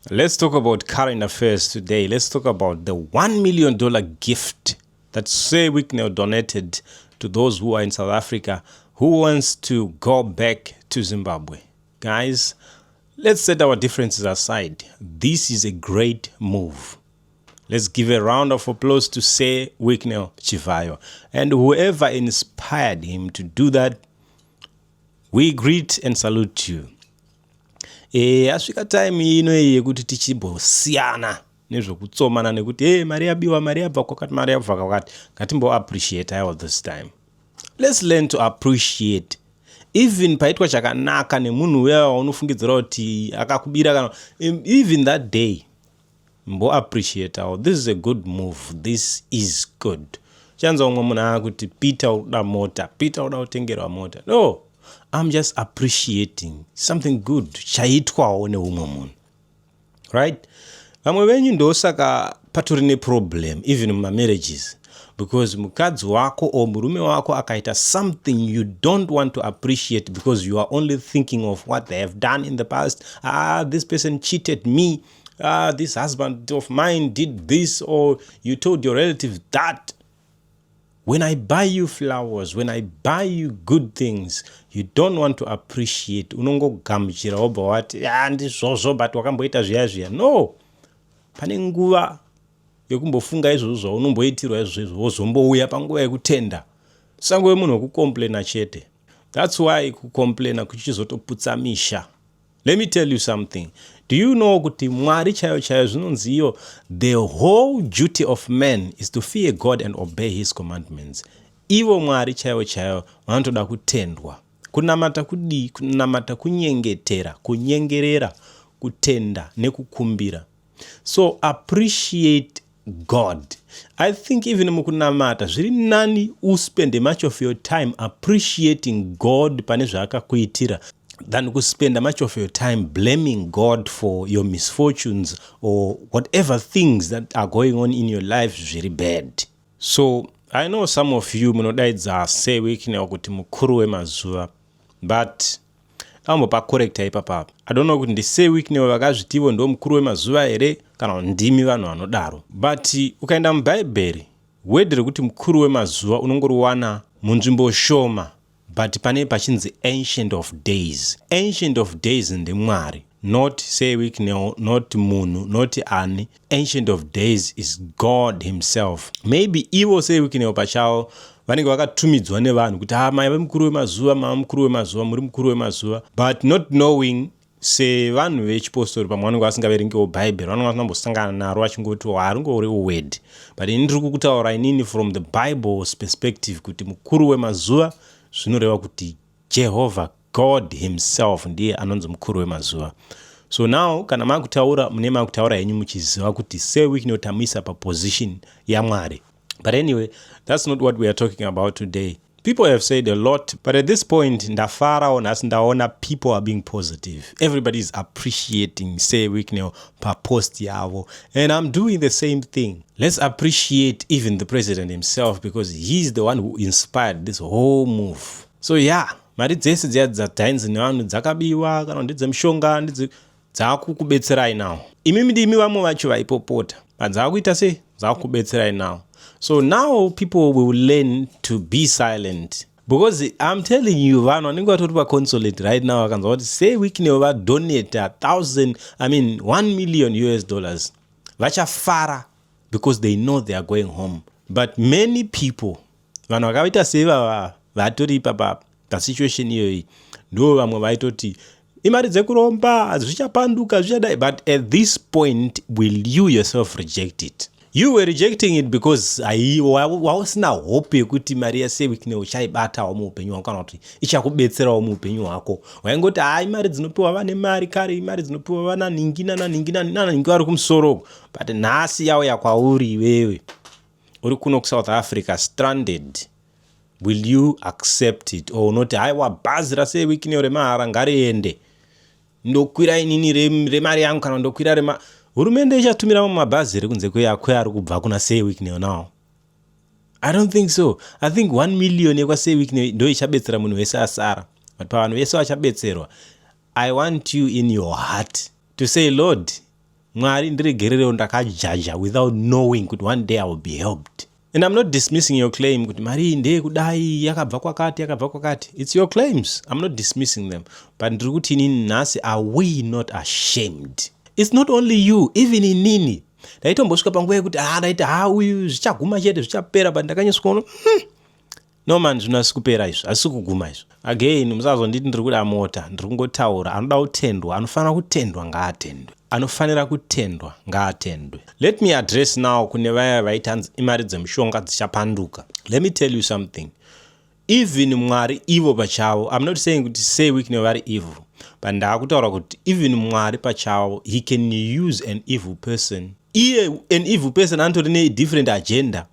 Let's talk about current affairs today. Let's talk about the $1 million gift that Sir Wicknell donated to those who are in South Africa who wants to go back to Zimbabwe. Guys, let's set our differences aside. This is a great move. Let's give a round of applause to Sir Wicknell Chivayo and whoever inspired him to do that. We greet and salute you. Asvika time ino iyi yekuti tichimbosiyana nezvekutsomana nekuti e mari yabiwa, mari yabva kwakati, mari yabva kwakati. Ngatimboappreciate aiwa. This time let's learn to appreciate even paitwa chakanaka nemunhu uya waunofungidzira kuti akakubira, kana even that day mboappreciatawo. This is a good move, this is good. Chanza umwe munhu akuti, "Peter uda mota, Peter uda kutengerwa mota." No, I'm just appreciating something good chaitwawo neumwe munhu, right? Vamwe venyu ndosaka patori neproblem even mumamarriages, because mukadzi wako or murume wako akaita something you don't want to appreciate because you are only thinking of what they have done in the past. "Ah, this person cheated me. Ah, this husband of mine did this," or you told your relative that. When I buy you flowers, when I buy you good things, you don't want to appreciate. Unongogamuchira wobva wati, "Ya, ndizvozvo, but wakamboita zviya zviya." No, pane nguva yekumbofunga izvozvo zvaunomboitirwa izvozvo, wozombouya panguva yekutenda. Sangove munhu wekucomplaina chete. That's why kucomplaina kuchizotoputsa misha. Let me tell you something. Do you know kuti Mwari chaiyo chaiyo zvinonzi iyo the whole duty of man is to fear God and obey his commandments? Ivo Mwari chaivo chaivo vanotoda kutendwa. Kunamata kudii? Kunamata kunyengetera, kunyengerera, kutenda nekukumbira. So appreciate God. I think even mukunamata zviri nani uspende much of your time appreciating God pane zvaakakuitira than kuspenda much of your time blaming God for your misfortunes or whatever things that are going on in your life zviri bad. So I know some of you munodaidza Sir Wicknell kuti mukuru wemazuva, but ambopacorrecta ipapapa. I don't know kuti ndiSir Wicknell vakazvitivo ndo mukuru wemazuva here kana ndimi vanhu vanodaro, but ukaenda mubhaibheri, word rekuti mukuru wemazuva unongoriwana munzvimbo shoma, but pane pachinzi Ancient of Days. Ancient of Days ndemwari, not Sir Wicknell, not munhu, not ani. Ancient of Days is God himself. Maybe ivo Sir Wicknell pachavo vanenge vakatumidzwa nevanhu kuti, "Ha, maiva mukuru wemazuva, mava mukuru wemazuva, muri mukuru wemazuva," but not knowing, sevanhu vechipostori pamwe vanenge vasingaverengewo bhaibheri, vanenge vasinambosangana naro, vachingoti haringori word. But ini ndiri kukutaura inini from the Bible's perspective kuti mukuru wemazuva zvinoreva kuti Jehovah God himself ndiye anonzi mukuru wemazuva. So now kana makutaura, mune makutaura henyu muchiziva kuti Sir Wicknell tamuisa paposition yaMwari. But anyway, that's not what we are talking about today. People have said a lot, but at this point ndafarawo nhasi ndaona people are being positive. Everybody is appreciating Sir Wicknell papost yavo, and I'm doing the same thing. Let's appreciate even the president himself, because he's the one who inspired this whole move. So yeah, mari dzese dziya dzadhainzi nevanhu dzakabiwa kana ndedzemushonga, ndedze dzakukubetserai nawo. Imimi ndimi vamwe vacho vaipopota, but sei dzakukubetserai now. So now people will learn to be silent, because I'm telling you, vanhu vanenge vatori paconsulate right now vakanzwa kuti Sir Wicknell vadonata 1000, I mean 1 million US dollars, vachafara because they know they are going home. But many people, vanhu vakaita seivava vatori ipapa pasituation iyoyi, ndo vamwe vaitoti imari dzekuromba, zvichapanduka, zvichadai. But at this point, will you yourself reject it? You were rejecting it because wausina hope yekuti mari yaSir Wicknell uchaibatawo muupenyu hwako kana kuti ichakubetserawo muupenyu hwako. Waingoti, "Hai, mari dzinopiwa vane mari kare, imari dzinopiwa vana nhingi nananhingi nanhingi vari kumusoro." But nhasi yauya kwauri iwewe uri kuno kuSouth Africa, stranded. Will you accept it or unoti, "Haiwa, bhazi raSir Wicknell remahara ngariende, ndokwira inini remari yangu kana ndokwira rema hurumende ichatumira mamwe mabhazi here kunze kweari kubva kuna Sir Wicknell?" Now I don't think so. I think 1 million yekwaSir Wicknell ndo ichabetsera munhu wese asara. But pavanhu vese vachabetserwa, I want you in your heart to say, "Lord, Mwari ndiregererewo, ndakajaja without knowing kuti one day I will be helped. And I'm not dismissing your claim kuti mari iyi ndeyekudai, yakabva kwakati, yakabva kwakati. It's your claims, I'm not dismissing them, but ndiri kuti inini nhasi, are we not ashamed? It's not only you, even inini ndaitombosvika panguva yekuti ha, ndaiti ha, uyu zvichaguma chete, zvichapera, but ndakanyosvikaona, no man, zvinhu hazisi kupera izvo, hazisi kuguma izvo. Again, musazonditi ndiri kuda mota. Ndiri kungotaura, anoda kutendwa, anofanira kutendwa ngaatendwe, anofanira kutendwa ngaatendwe. Let me address now kune vaya vaiti imari dzemushonga dzichapanduka. Let me tell you something. Even Mwari ivo pachavo, I'm not saying kuti Sir Wicknell vari evil, but ndaakutaura kuti even Mwari pachavo, he can use an evil person. Iye an evil person anotori nedifferent agenda,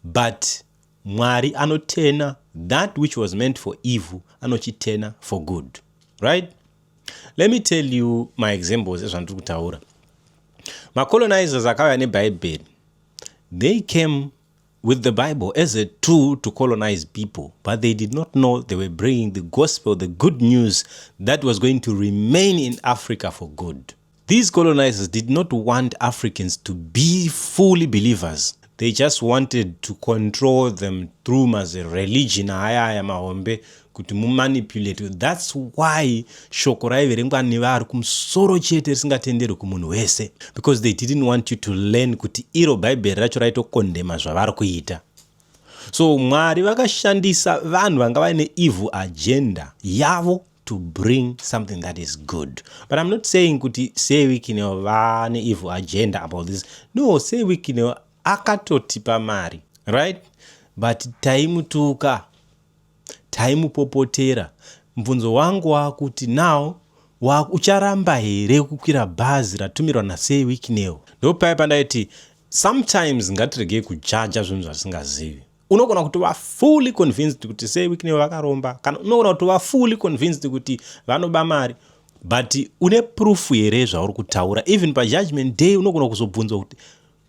but Mwari anoturna that which was meant for evil, anochiturna for good, right? Let me tell you my examples ezvandiri kutaura. Macolonizers akauya nebhaibheri. They came with the Bible as a tool to colonize people, but they did not know they were bringing the gospel, the good news that was going to remain in Africa for good. These colonizers did not want Africans to be fully believers. They just wanted to control them through mazireligion aya aya mahombe kuti mumanipulate. That's why shoko raiverengwa nevari kumusoro chete, risingatenderwi kumunhu wese, because they didn't want you to learn kuti iro Bhaibheri racho raitokondema zvavari kuita. So Mwari vakashandisa vanhu vanga vaine evil agenda yavo to bring something that is good. But I'm not saying kuti Sir Wicknell vane evil agenda about this. No, Sir Wicknell akatotipa mari, right? But taimutuka, taimupopotera. Mubvunzo wangu wakuti now ucharamba here kukwira bhazi ratumirwa naSir Wicknell? Ndopai pandaiti sometimes ngatiregei kujaja zvinhu zvatisingazivi. Unogona kutova fully convinced kuti Sir Wicknell vakaromba, kana unogona kutova fully convinced kuti vanoba mari, but une proof here zvauri kutaura? Even pajudgment day unogona kuzobvunzwa kuti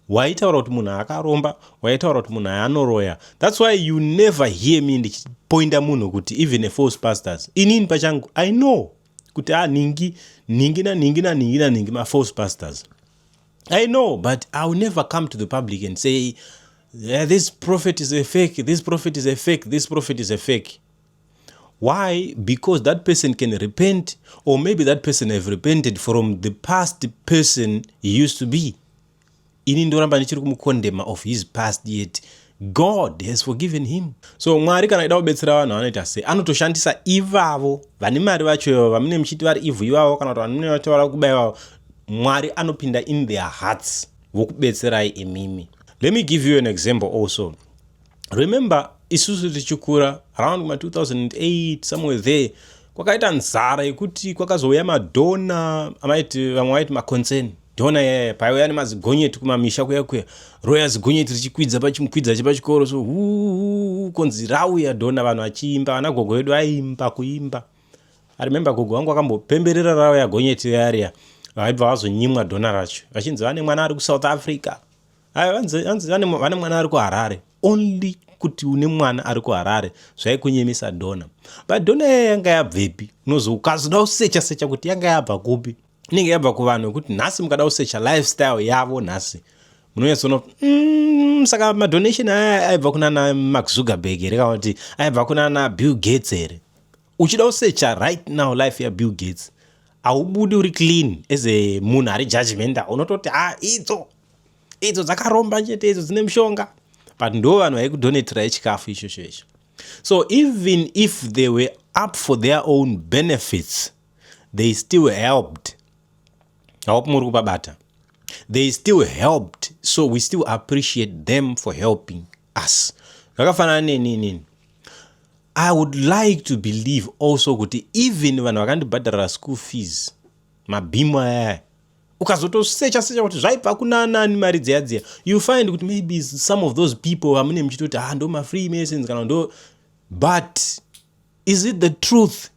waitaura kuti munhu akaromba, waitaura kuti munhu anoroya. That's why you never hear me ndichipoinda munhu kuti even a false pastors. Inini pachangu I know kuti a ah, ningi ningi naningi naningi naningi mafalse pastors, I know, but I will never come to the public and say, "Yeah, this prophet is a fake, this prophet is a fake, this prophet is a fake." Why? Because that person can repent, or maybe that person have repented from the past person he used to be. Ini ndoramba ndichiri kumukondema of his past, yet God has forgiven him. So Mwari kana ida kubetsera vanhu vanoita sei? Anotoshandisa ivavo vane mari vacho ivavo vamune muchiti vari ivhu ivavo, kana kuti vanune vati vari kuba ivavo. Mwari anopinda in their hearts vokubetserai imimi. Let me give you an example also. Remember isusu tichikura around ma2008 somewhere there, kwakaita nzara yekuti kwakazouya madonor amaiti, vamwe vaiti maconcern donor yaya, paiuya nemazigonyeti kumamisha kuya kuya, roya zigonyeti richikwidza pachimukwidza chepachikoro. So konzi rauya donor, vanhu vachiimba, vana gogo vedu vaimba kuimba. I remember gogo vangu vakambopemberera rauya gonyeti riya riya. Vaibva vazonyimwa donor racho, vachinzi vane mwana ari kuSouth Africa, vanzi vane mwana ari kuHarare. Only kuti une mwana ari kuHarare zvaikunyemisa donor. But donor yaya yanga yabvepi? Unozo ukazoda kusecha secha kuti yanga yabva kupi, inenge yabva kuvanhu vekuti nhasi mukada kusecha lifestyle yavo nhasi munonyatsoona, saka madonation aya aibva kuna Mark Zuckerberg here, kana kuti aibva kuna Bill Gates here? Uchida kusecha right now life yaBill Gates, haubudi uri clean as a munhu ari judgmental. Unototi ha, idzo idzo dzakaromba chete, idzo dzine mushonga. But ndo vanhu vaikudonatirai chikafu ichocho icho. So even if they were up for their own benefits, they still helped. Hope muri kupabata. They still helped, so we still appreciate them for helping us. Zvakafanana neninini, I would like to believe also kuti even vanhu vakandibhadharira school fees, mabhimu ayaya, ukazotosecha secha kuti zvaibva kuna nani mari dziya dziya, you find kuti maybe some of those people vamune muchitoti, ah, ndo mafree masons kana ndo. But is it the truth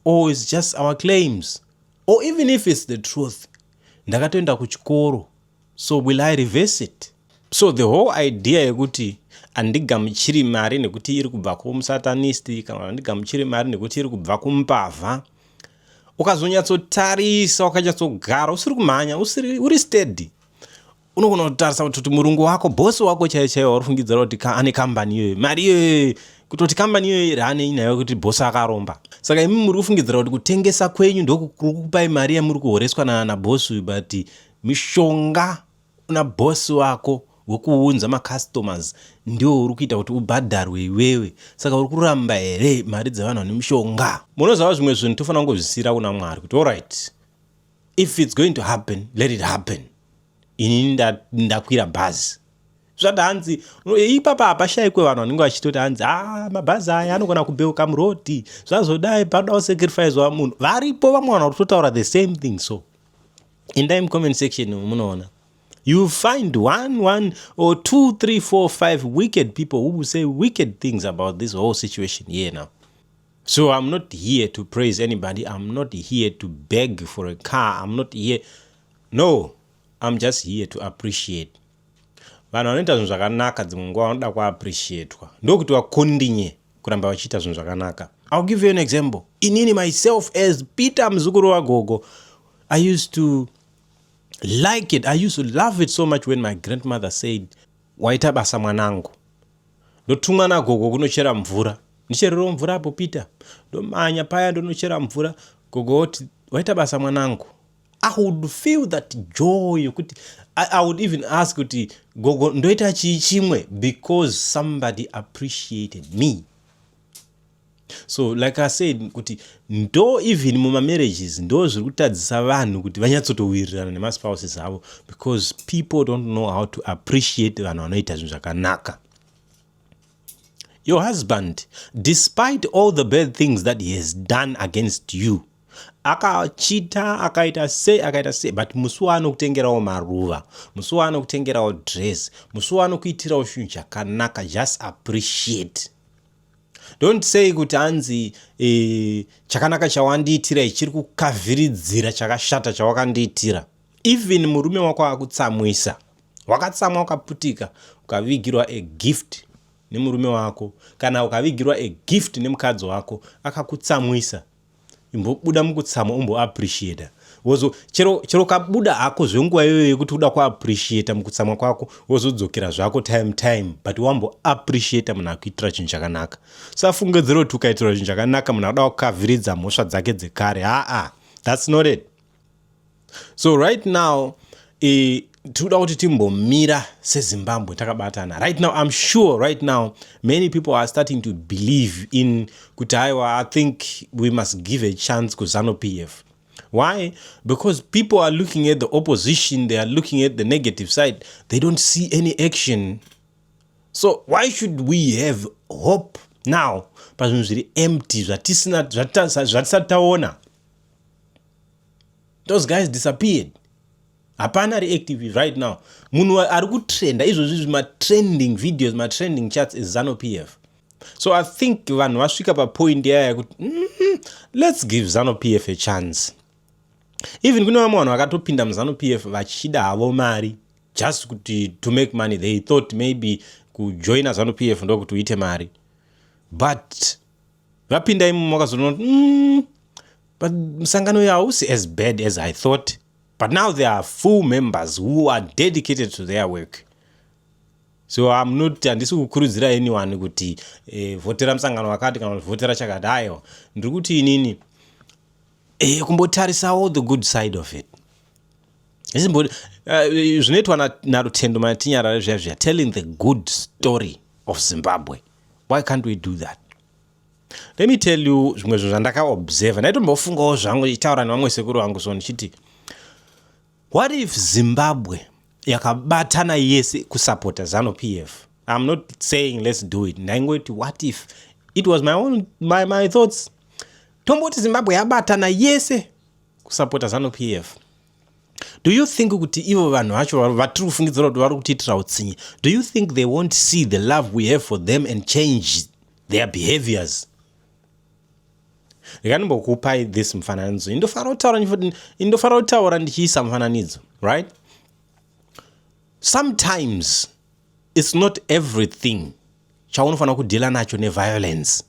or is just our claims? Or even if it's the truth, ndakatoenda kuchikoro, so will I reverse it? So the whole idea yekuti handigamuchiri mari nekuti iri kubva kumusatanist, kana handigamuchiri mari nekuti iri kubva kumbavha. Ukazonyatsotarisa, wakanyatsogara, usiri kumhanya, usiri uri steady, unogona kutarisa kuti murungu wako, bhosi wako chaiyo chaiyo, wauri fungidzira kuti ane kambani iyoyo, mari iyoyo, kutoti kambani iyoyo iri nayo, kuti bhosi akaromba. Saka imi muri kufungidzira kuti kutengesa kwenyu ndokuri kukupai mari yamuri kuhoreswa nabhosi uyu, but mishonga una bhosi wako wekuunza macustomers ndiwo uri kuita kuti ubhadharwe iwewe. Saka uri kuramba here mari dzevanhu vane mishonga? Munoziva, zvimwe zvinhu tofanira kungozvisiyira kuna Mwari kuti allright, if it's going to happen, let it happen. Inini ndakwira bhazi. Zvati hanzi ipapa hapashayikwe vanhu vanenge vachitoti hanzi a ah, mabhazi aya anogona kubheuka murodhi, zvazodai, panoda kusacrificwa munhu. Varipo vamwe vanhu vari kutotaura the same thing. So endai mucomment section, munoona, you find one, one or two, three, four, five wicked people who will say wicked things about this whole situation here now. So I'm not here to praise anybody. I'm not here to beg for a car. I'm not here, no, I'm just here to appreciate vanhu vanoita zvinhu zvakanaka. Dzimwe nguva vanoda kuappreciatwa, ndokuti vacontinue kuramba vachiita zvinhu zvakanaka. I'll give you an example. Inini myself, as Peter, muzukuru wagogo, I used to like it, I used to love it so much when my grandmother said, "Waita basa, mwanangu." Ndotumwa nagogo kunochera mvura. "Ndichererewo mvura apo, Peter." Ndomanya paya, ndonochera mvura. Gogo oti, "Waita basa, mwanangu." I would feel that joy yokuti I would even ask kuti, "Gogo, ndoita chii chimwe?" Because somebody appreciated me. So like I said, kuti ndo even mumamarriages ndo zviri kutadzisa vanhu kuti vanyatsotowirirana nemaspouses avo, because people don't know how to appreciate vanhu vanoita zvinhu zvakanaka. Your husband, despite all the bad things that he has done against you, akachita, akaita sei, akaita sei, but musi waanokutengerawo maruva, musi waanokutengerawo dress, musi waanokuitirawo chinhu chakanaka, just appreciate. Don't say kuti hanzi chakanaka chawandiitira chiri kukavhiridzira chakashata chawakandiitira. Even murume wako akutsamwisa, wakatsamwa, wakaputika, ukavigirwa a gift nemurume wako kana ukavigirwa a gift nemukadzi wako akakutsamwisa, imbobuda mukutsamwa, umboappreciata. Wozo chero kabuda hako zvenguva iyoyo yekuti uda kuappreciata mukutsamwa kwako, wozodzokera zvako time time, but wamboappreciata munhu akuitira chinhu chakanaka. Safungidzira kuti ukaitirwa chinhu chakanaka, munhu akuda kukavhiridza mhosva dzake dzekare. Haa, that's not it. So right now tinoda kuti timbomira seZimbabwe takabatana. Right now, I'm sure right now many people are starting to believe in kuti aiwa, I think we must give a chance kuZANU PF. Why? Because people are looking at the opposition, they are looking at the negative side, they don't see any action. So why should we have hope now pazvinhu zviri empty, zvatisina, zvatisati taona? Those guys disappeared. Hapana reactive right now. Munhu ari kutrenda izvozvi, matrending videos, matrending chats is ZANU PF. So I think vanhu vasvika papoint yaya yekuti let's give ZANU PF a chance. Even kune vamwe vanhu vakatopinda muZANU PF vachida havo mari, just kuti to make money. They thought maybe kujoina ZANU PF ndokuti uite mari, but vapinda imomo vakazoona kuti but musangano uyu hausi as bad as I thought. But now there are full members who are dedicated to their work. So I'm not, handisi kukurudzira anyone kuti vhotera musangano wakati kana kuti vhotera chakati. Aiwa, ndiri kuti inini kumbotarisawo the good side of it. Zvinoitwa naRutendo Matinyarare zviya zviya, telling the good story of Zimbabwe, why can't we do that? Let me tell you zvimwe zvinhu zvandakaobserva. Ndaitombofungawo zvangu ichitaura nevamwe sekuru vangu, so ndichiti, what if Zimbabwe yakabatana yese kusapota ZANU PF? I'm not saying let's do it. Ndaingoti what if? It was my own, my thoughts. Tomboti Zimbabwe yabatana yese kusapota ZANU PF, do you think kuti ivo vanhu vacho vatiri kufungidzira kuti vari kutiitira utsinye, do you think they won't see the love we have for them and change their behaviors? Ndikandimbokupai this mufananidzo. Indofanira kutaura ndichiisa mufananidzo, right? Sometimes it's not everything chaunofanira kudeala nacho neviolence.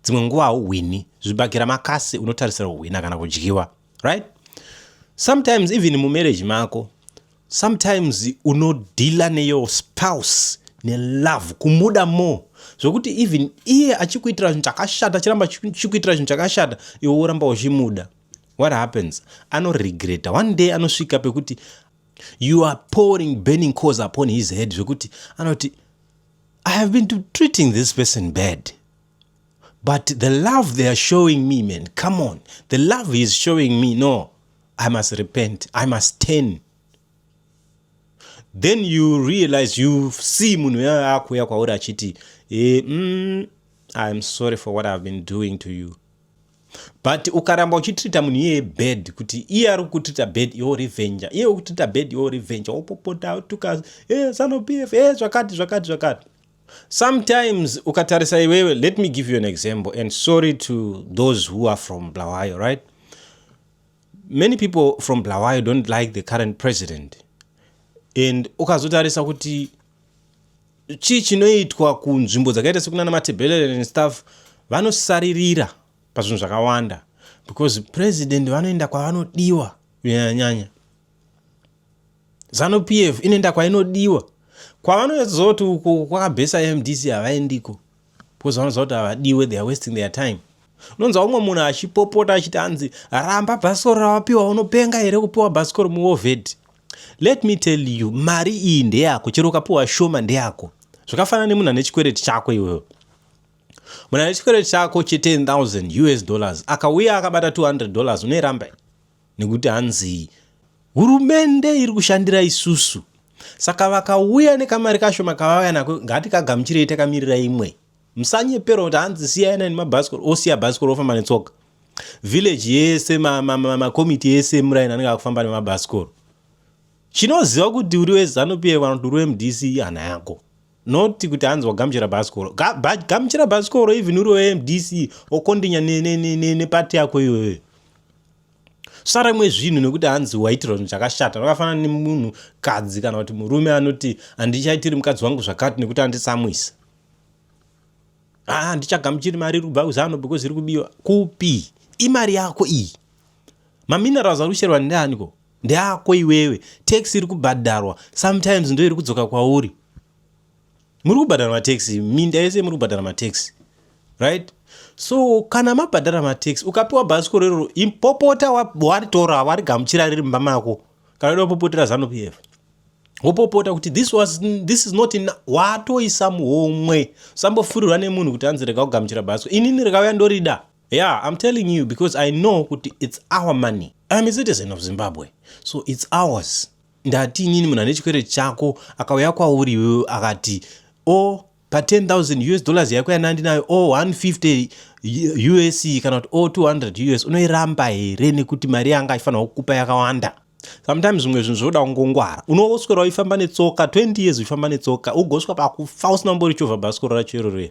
Dzimwe nguva hauhwini. Zvibhakera makasi unotarisira kuhwina kana kudyiwa, right? Sometimes even mumarriage mako, sometimes unodeala neyour spouse nelove, kumuda more, zvokuti even iye achikuitira zvinhu chakashata, achiramba chikuitira zvinhu chakashata, iwe woramba uchimuda. What happens? Anoregreta one day. Anosvika pekuti you are pouring burning coals upon his head, zvekuti anoti, "I have been treating this person bad, but the love they are showing me, man, come on, the love he is showing me, no, I must repent, I must turn." Then you realize, you see munhu uya akuuya kwauri achiti, "I'm sorry for what I've been doing to you." But ukaramba uchitreata munhu iyeye bad, kuti iye ari kukutreata bad, iwe revenger, iye ukutreata bad, iwe revenger, wopopota, tuka ZANU PF, zvakati zvakati zvakati. Sometimes ukatarisa iwewe, let me give you an example, and sorry to those who are from Bulawayo, right? Many people from Bulawayo don't like the current president, and ukazotarisa kuti chii chinoitwa kunzvimbo dzakaita sekunana Matebeleland and stuff, vanosaririra pazvinhu zvakawanda because president vanoenda kwavanodiwa kunyanyanyanya. ZANU PF inoenda kwainodiwa. Kwavanozoti uko kwakabhesa MDC, havaendiko because vanoziva kuti havadiwe, they are wasting their time. Unonzwa umwe munhu achipopota achiti hanzi, "Ramba bhasikoro rawapiwa, unopenga here kupiwa bhasikoro muwar vet?" Let me tell you, mari iyi ndeyako. Chero ukapiwa shoma, ndeyako. Zvakafanana nemunhu ane chikwereti chako iwewe. Munhu ane chikwereti chako che10,000 US dollars akauya akabata $200, unoiramba nekuti hanzi hurumende iri kushandira isusu, saka vakauya nekamari kashoma kavauya nako, ngatikagamuchirei takamirira imwe. Musanyepera kuti hanzi siyai nemabhasikoro, osiya bhasikoro ofamba netsoka. Village yese, makomiti ese muraini anenge akufamba nemabhasikoro. Chinoziva kuti uri weZANU PF kana kuti uri weMDC hana yako, not kuti hanzi wagamuchira bhasikoro. Gamuchira bhasikoro even uri weMDC, okondinya nepati yako iyoyo. Sara imwe zvinhu nekuti hanzi waitirwa zvinhu zvakashata. Zvakafanana nemunhu kadzi kana kuti murume anoti, "Handichaitiri mukadzi wangu zvakati nekuti anditsamwisa. Ah, handichagamuchiri mari iri kubva kuZANU because iri kubiwa." Kupi? Imari yako iyi. Maminerals ari kucherwa ndeaniko? Ndeako iwewe. Tax iri kubhadharwa sometimes ndo iri kudzoka kwauri. Muri kubhadhara matax, minda yese muri kubhadhara matax, right? So kana mabhadhara matax, ukapiwa bhasikoro iroro, impopota waritora, warigamuchira, riri mumba mako. Kana uda kupopotera ZANU PF, wopopota kuti this is not in, watoisa muhomwe. Usambofurirwa nemunhu kuti hanzi rega kugamuchira bhasikoro. Inini rikauya ndorida. Yeah, I'm telling you because I know kuti it's our money. I'm a citizen of Zimbabwe, so it's ours. Ndati inini munhu ane chikwereti chako akauya kwauri iwewe akati o pa10,000 US dollars yako yanandinayo, o 150 US kana kuti o 200 US, unoiramba here nekuti mari yanga aifanirwa kukupa yakawanda? Sometimes zvimwe zvinhu zvoda kungongwara. Unoswera uifamba netsoka 20 years, uifamba netsoka, ugosvika pakufa usina kumborichovha bhasikoro racho iroro,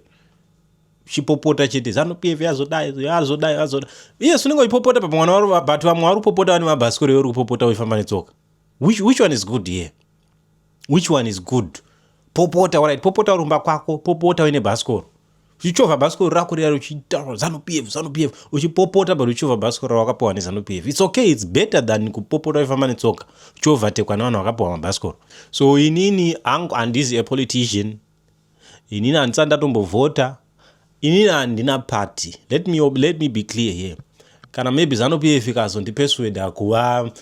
uchipopota chete, ZANU PF yazodai, yazodai, yazodai. Yes, unenge uchipopota pamwana, but vamwe vari kupopota vane mabhasikoro, iwe uri kupopota uifamba netsoka. Which one is good here? Which one is good? Popota, right, popota urumba kwako, popota uine bhasikoro, uchichovha bhasikoro rako riya, uchitaura ZANU PF, ZANU PF, uchipopota, but uchichovha bhasikoro rawakapiwa neZANU PF. It's okay, it's better than kupopota uifamba netsoka, uchiovertekwa nevanhu vakapiwa mabhasikoro. So inini hangu handizi a politician. Inini handisati ndatombovhota. Inini handina party. Let me be clear here. Kana maybe ZANU PF ikazondipersuada kuva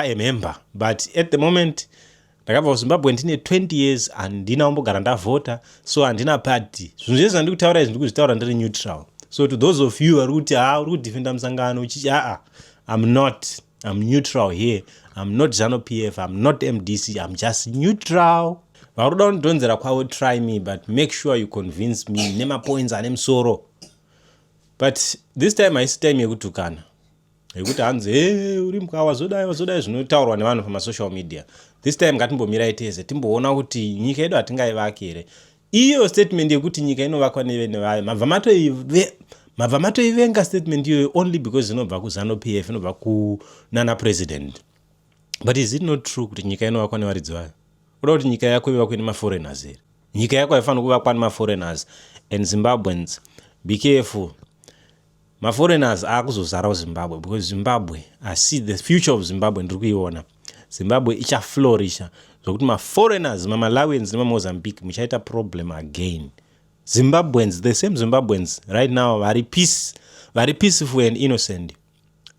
a member, but at the moment ndakabva kuZimbabwe ndine 20 years, handina kumbogara ndavhota, so handina party. Zvinhu zvese zvandiri kutaura izvi, ndiri kuzvitaura ndiri neutral. So to those of you vari kuti, "Ha, uri kudefenda musangano uchichi," aa, I'm not. I'm neutral here. I'm not ZANU PF, I'm not MDC, I'm just neutral. Vari kuda kundidhonzera kwavo, try me, but make sure you convince me nemapoints ane musoro. But this time haisi time yekutukana, yekuti hanzi, "E, uri mbwa, wazodai, wazodai," zvinotaurwa nevanhu pamasocial media. This time ngatimbomirai tese, timboona kuti nyika yedu hatingaivaki here. Iyo statement yekuti nyika inovakwa nevene vayo, mabva matoivenga statement iyoyo only because inobva kuZANU PF, inobva kunana president. But is it not true kuti nyika inovakwa nevaridzi vayo? Uda kuti nyika yako ivakwe nemaforeigners here? Nyika yako haifaniri kuvakwa nemaforeigners. And Zimbabweans, be careful. Maforeigners akuzozara kuZimbabwe because Zimbabwe, I see the future of Zimbabwe, ndiri kuiona. Zimbabwe ichaflourisha zvokuti maforeigners, maMalawians nemaMozambique, muchaita problem again. Zimbabweans, the same Zimbabweans right now vari peace, vari peaceful and innocent.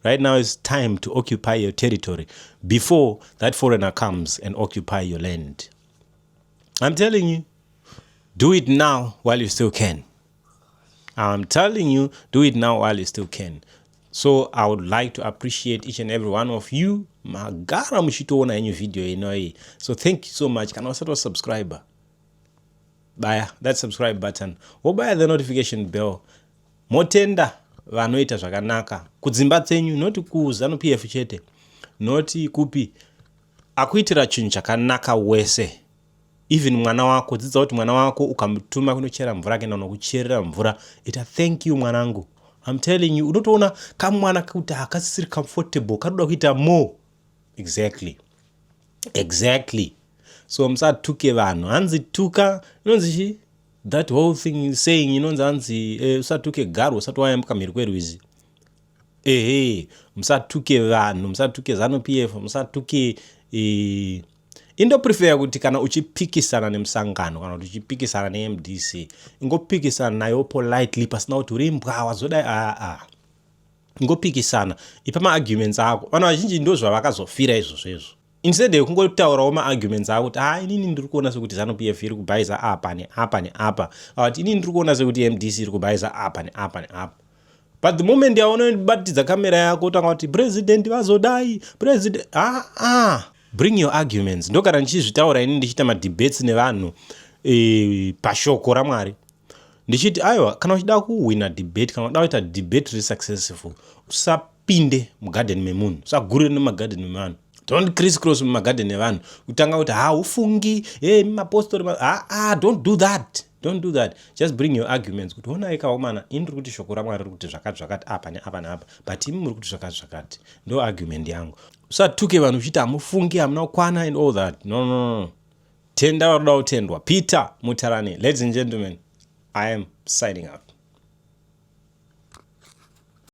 Right now it's time to occupy your territory before that foreigner comes and occupy your land. I'm telling you, do it now while you still can. I'm telling you, do it now while you still can. So I would like to appreciate each and every one of you magara muchitoona henyu video inoyi. So thank you so much. Kana usati wasubscribe, baya that subscribe button, wobaya the notification bell. Motenda vanoita zvakanaka kudzimba dzenyu, noti kuZANU PF chete, noti kupi akuitira chinhu chakanaka wese. Even mwana wako, dzidza kuti mwana wako ukamutuma kunochera mvura, akaenda nokucherera mvura, ita "Thank you, mwanangu." I'm telling you, unotoona kamwana kuti hakasisiri comfortable, kanoda kuita more. Exactly. So musatuke vanhu. Hanzi tuka, inonzi chi, that whole thing saying inonzi, hanzi usatuke garwe usati wayambuka mhiri kwerwizi. Ehe, musatuke vanhu, musatuke ZANU PF, musatuke. Indoprefer kuti kana uchipikisana nemusangano kana kuti uchipikisana neMDC, ingopikisana nayo politely, pasina kuti uri mbwa, wazodai. Aa, ingopikisana, ipa maarguments ako. Vanhu vazhinji ndo zvavakazofira izvozvo izvo, instead yekungotaurawo maarguments ako kuti, "Ha, inini ndiri kuona sekuti ZANU PF iri kubhaisa apa neapa neapa," kuti, "Inini ndiri kuona sekuti MDC iri kubhaisa apa neapa neapa." But the moment yaunobatidza kamera yako, utanga kuti president vazodai, president, aa ah, bring your arguments. Ndokana ndichizvitaura ini, ndichiita madebates nevanhu pashoko raMwari, ndichiti, aiwa, kana uchida kuhwina debate, kana uchida kuita debate riri successful, usapinde mugadheni memunhu, usagurire nemagadheni mevanhu. Don't criss cross mumagadheni evanhu kutanga kuti, "Haufungi e mapostori." Aa, don't do that, don't do that. Just bring your arguments kuti, "Honai kaomana, ini ndiri kuti shoko raMwari riri kuti zvakati zvakati apa neapa neapa, but imi muri kuti zvakati zvakati. Ndo argument yangu." Usatuke vanhu uchiti hamufungi, hamuna kukwana and all that. No, no, no. Tenda varoda kutendwa. Peter Mutarani, ladies and gentlemen, I am signing up.